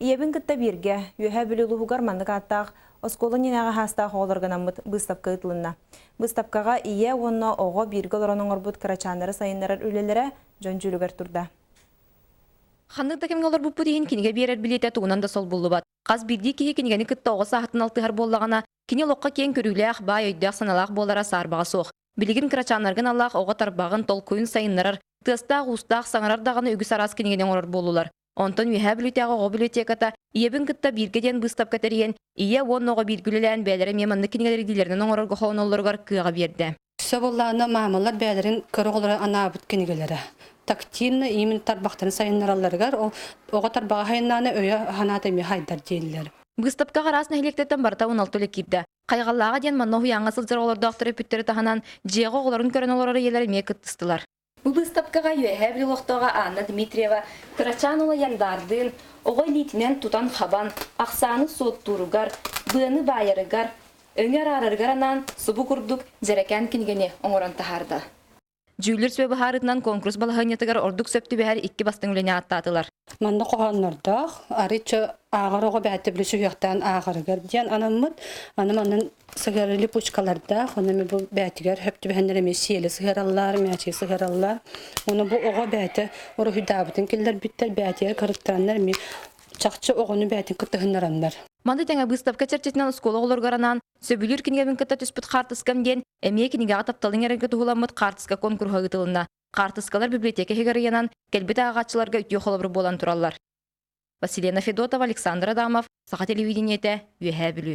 Ийэбин кытта бииргэ, Үөһээ Бүлүү улууһугар маннык ааттаах оскуола иннинээҕи саастаах оҕолорго анаммыт быыстапка ыытылынна. Быыстапкаҕа ийэ уонна оҕо бииргэ олорон оҥорбут кырачааннары сайыннарар үлэлэрэ дьон дьүүлүгэр турда. Ханнык да кэмҥэ олорбуппут иһин кинигэ биэрэр билиэтэ тугунан да солбуллубат. Хас биирдии киһи кинигэни кытта оҕо сааһыттан алтыһар буоллаҕына, кини олоххо киэҥ көрүүлээх, баай өйдөөх-санаалаах буолара саарбаҕа суох. Билигин кырачааннаргын аллаах оҕо тарбаҕын, толкуйун сайыннарар, тыастаах-уустаах саҥарар даҕаны үгүс араас кинигэни оҥорор буоллулар. Онтон Үөһээ Бүлүүтээҕи оҕо библиотеката Ийэбин кытта бииргэ диэн быыстапка тэрийэн, ийэ уонна оҕо бииргэ үлэлээн бэйэлэрэ эмиэ маннык кинигэлэри илиилэринэн оҥорорго холоноллоругар кыаҕы биэрдэ. Өссө буоллаҕына маамалар бэйэлэрин кыра оҕолоро анаабыт кинигэлэрэ. Тактильно именно тарбахтарын сайыннаралларыгар ол оҕо тарбаҕа сайыннаҕына өйө-санаата эмиэ хайдар дииллэр. Быыстапкаҕа араас нэһилиэктэртэн барыта 16 үлэ киирдэ. Хайҕаллааҕа диэн манна уһуйааҥҥа сылдьар оҕолордоох төрөппүттэри таһынан, дьиэҕэ оҕолорун көрөн олорор ийэлэр эмиэ кыттыстылар. Бу быыстапкаҕа Үөһээ Бүлүү олохтооҕо Анна Дмитриева кырачаан уола Яндаардыын оҕо илиитинэн тутан-хабан, ахсааны суоттууругар, быаны баайарыгар, өҥү араарарыгар анаан субу курдук дьэрэкээн кинигэни оҥорон таһаарда. Дьүүллүүр сүбэ быһаарыытынан конкурс балаһыанньатыгар ордук сөп түбэһэр икки бастыҥ үлэни ааттаатылар. Манна хоһооннордоох, арыычча ааҕар оҕо бэйэтэ били сүһүөхтээн ааҕарыгар диэн анаммыт. Аны манан сыһыары липучкалардаах, ону эми бу бээтигэр хөп түбэһэннэр эмиэ сиэли сыһыараллар, мээчиги сыһыараллар. Ону бу оҕо бэйэтэ уруһуйдаабытын киллэрбиттэр, бээтигэр кырыттараннар эмиэ чахчы оҕону бэйэтин кыттыһыннараннар. Маны тэҥэ быыстапка чэрчитинэн оскуола оҕолоругар анаан «Сөбүлүүр кинигэбин кытта түспүт хаартыскам» диэн эмиэ кинигэҕэ тапталын эрэргэ туһуламмыт хаартыска куонкуруһа ыытылынна. Хаартыскалар библиотека иһигэр ыйанан, кэлбит ааҕааччыларга үтүө холобур буолан тураллар. Василена Федотова, Александр Адамов, Саха телевидениетэ, Үөһээ Бүлүү.